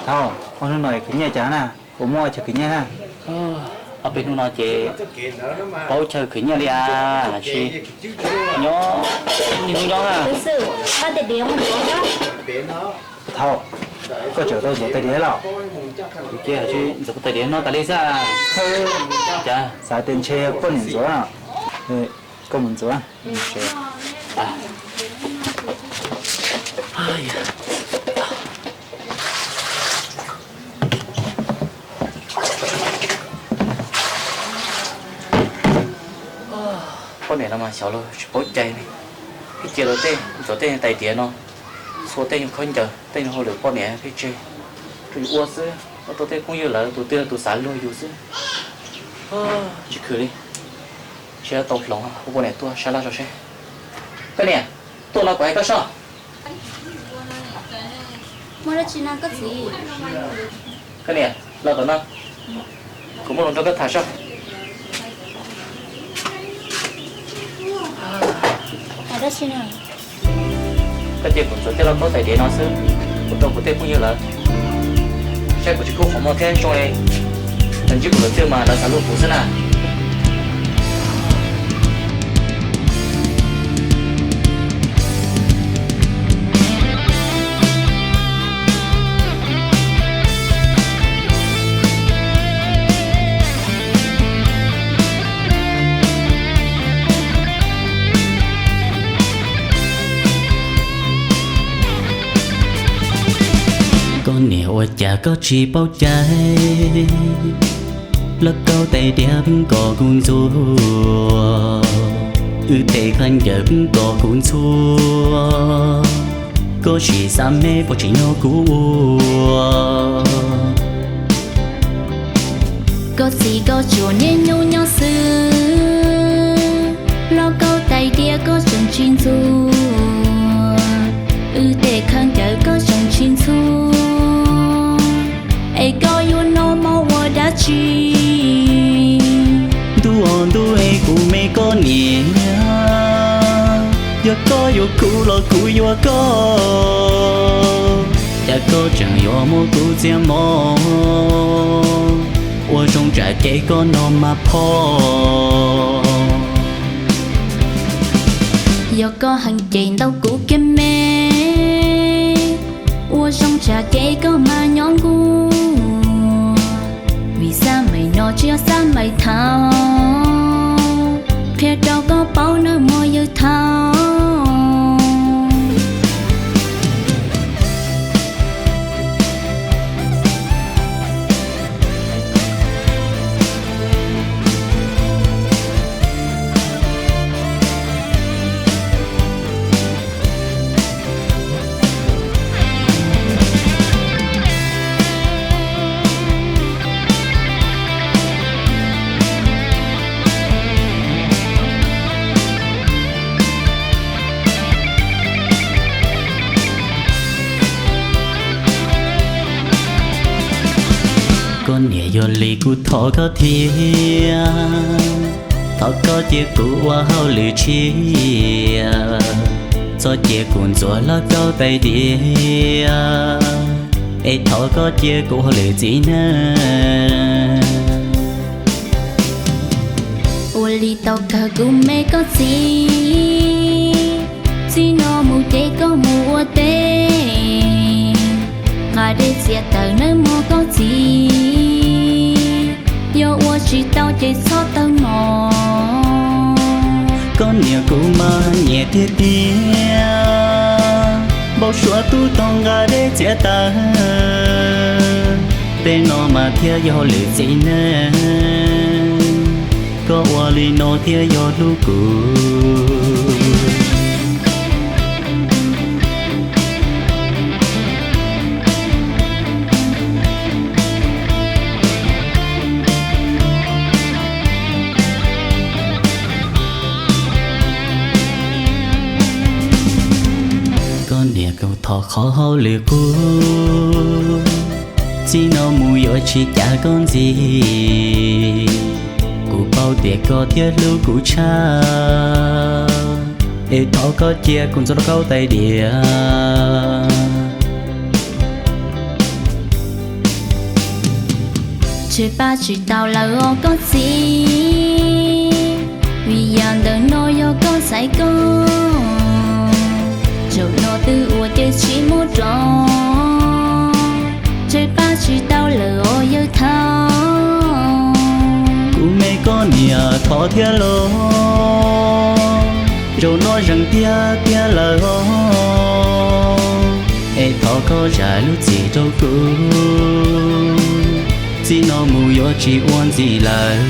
Thaum ua hnub no khwv nyiaj cas na, puas muaj chaw khwv nyiaj na? Ob peb hnub no ces paub chaw khwv nyiaj li as, tab sis nyob niaj hnub nyob na. Thaum, koj tseem tau ntxuav tais diav los? Ntxuav tais diav no tas li xwb. Cas xav tias ntshe poj niam ntxuav. Koj mus ntxuav. Poj niam no mas xyov los tsis paub cai li. Pheej cia lawv tej ntxuav tej tais diav no, txhua tej nyuag khaub ncaws tej nyuag hauj lwm poj niam pheej tseg rau yus ua xwb, ua rau tej phooj ywg lawv tus twg los tus xav luag yus xwb. Tsis khwv li, ntshe tau hloov hu poj niam tuaj sab laj tso seb. Koj niam, tuaj no kuv hais koj soj. Koj niam, los tom no, kuv muaj lus nrog koj tham soj. Koj cia kuv ntxuav tej lauj kaub tais diav no xwb, kuv rau kuv tej phooj ywg lawv, saib kuv tsis kub qhov muag thiab zoo li lawv ntsib kuv tus twg mas lawv xav luag kuv xwb na. Koj niam, ua cas koj tsis paub cai? Lauj kaub tais diav pheej kom kuv ntxuav, wb tej khaub ncaws pheej kom kuv ntxhua, koj sim xav me puas tsim nyog kuv ua? Koj txiv koj tsuas niaj hnub nyob xwb, lauj kaub tais diav koj tseem tsis ntxuav, wb tej khaub ncaws koj tseem tsis ntxhua, es koj yuav noj mov ua dab tsi? Ntuj os ntuj es kuv me koj niam, yog koj yuav kuv los kuv yuav koj, cas koj tseem yuav muab kuv txiav mog? Ua zoo tsam ces koj no mas phoj. Yog koj heev ces ntaus kuv kiag me, ua zoo tsam ces koj mas nyob nkuaj, vim xab mais no tsis yog xab mais thaum, qhia rau koj paub nawb mog yawg thaum. Koj niam, yog li kuv thov koj thiab, thov koj cia kuv ua hauj lwm tshiab, txhob cia kuv ntxuav lauj kaub tais diav, es thov koj cia kuv ua hauj lwm txiv neej. Ua li tau kawg kuv me koj txiv, txij no mus ces koj mus ua teb, nqa dej txiav taws nawb mog koj txiv, yog ua tsis tau ces txhob tawg mog. Koj niam, kuv mas nyiam tiag tiag, npau suav tub tog nqa dej txiav taws, tej no mas thiaj yog hauj lwm txiv neej, koj ua li no thiaj yog hlub kuv. Koj niam, kuv thov qhov hauj lwm qub, txij no mus yuav tsis cav koj ntxiv. Kuv paub tias koj thiaj hlub kuv tshaj, es thov koj cia kuv ntxuav lauj kaub tais diav. Tseg pab tsis tau lawm os koj txiv, vim yam ntawm no yog koj ntxhais koj. Zaum no twb ua ces tsis muab rov, tseg pab tsis tau lawm os yawg thaub. Kuv me koj niam thov thiab los, zaum no zeem tiag tiag lawm os, es thov koj zam lub txim rau kuv, txij no mus yuav tsis ua ntxiv lawm.